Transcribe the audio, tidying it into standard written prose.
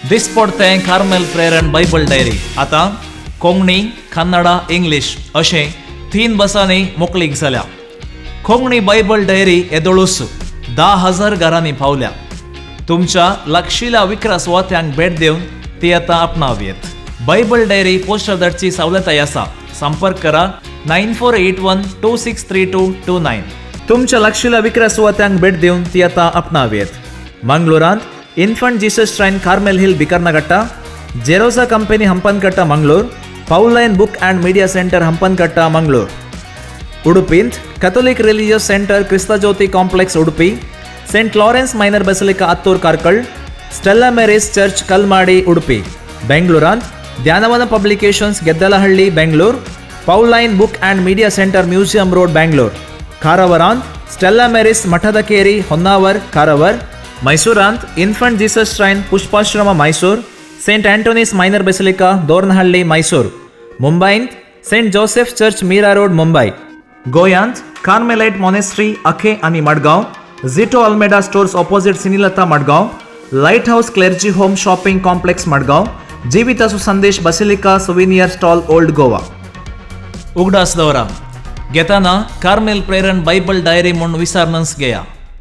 दिसपडतें Carmel prayer and Bible diary आतां Konkani, Kannada, English अशें तीन भासांनी मोकळीक जाल्या. कोंकणी बायबल डायरी येदोळूच 10,000 घरांनी पावल्या. तुमच्या लागशिल्या विक्रा सुवात्यांक भेट दिवन ती आतां आपणावयेत. बायबल डायरी पोस्टर धाडची सवलताय आसा. संपर्क करा 9481263229. तुमच्या लागशिल्या विक्रा सुवात्यांक भेट दिवन ती आतां आपणावयेत. मंगळुरांत infant Jesus shrine, Carmel hill, Bikarnakatta, Jerosa company, Hampankatta, Mangalore, Pauline book and media centre, Hampankatta, Mangalore. ಉಡುಪಿಂತ್ Catholic religious centre, Kristajyothi complex, Udupi, Saint Lawrence minor basilica, Attur, Karkala, Stella Mary's church, Kalmadi, Udupi. ಬೆಂಗಳೂರಾಂತ್ ಧ್ಯಾನವನ publications, Geddalahalli, Bengaluru, Pauline book and media centre, museum road, Bengaluru. ಕಾರವಾರಾಂತ್ Stella Mary's, Mathadakeri, Honnavar, Karwar. ಮೈಸೂರಾಂತ್ infant Jesus shrine, Pushpashrama, Mysuru, Saint Antony's minor basilica, Dornahalli, Mysuru. ಮುಂಬೈಂತ್ Saint Joseph church, Meera road, Mumbai. गोयांत Carmelite monastery, अखे आनी Madgaon, Zito Almeida stores, opposite सिनिलता, Madgaon, light house clergy home shopping complex, Madgaon, जिविताचो संदेश basilica souvenir stall, old Goa. उगडास दवरा, घेताना Carmel prayer and Bible diary म्हूण विचारनच घेया.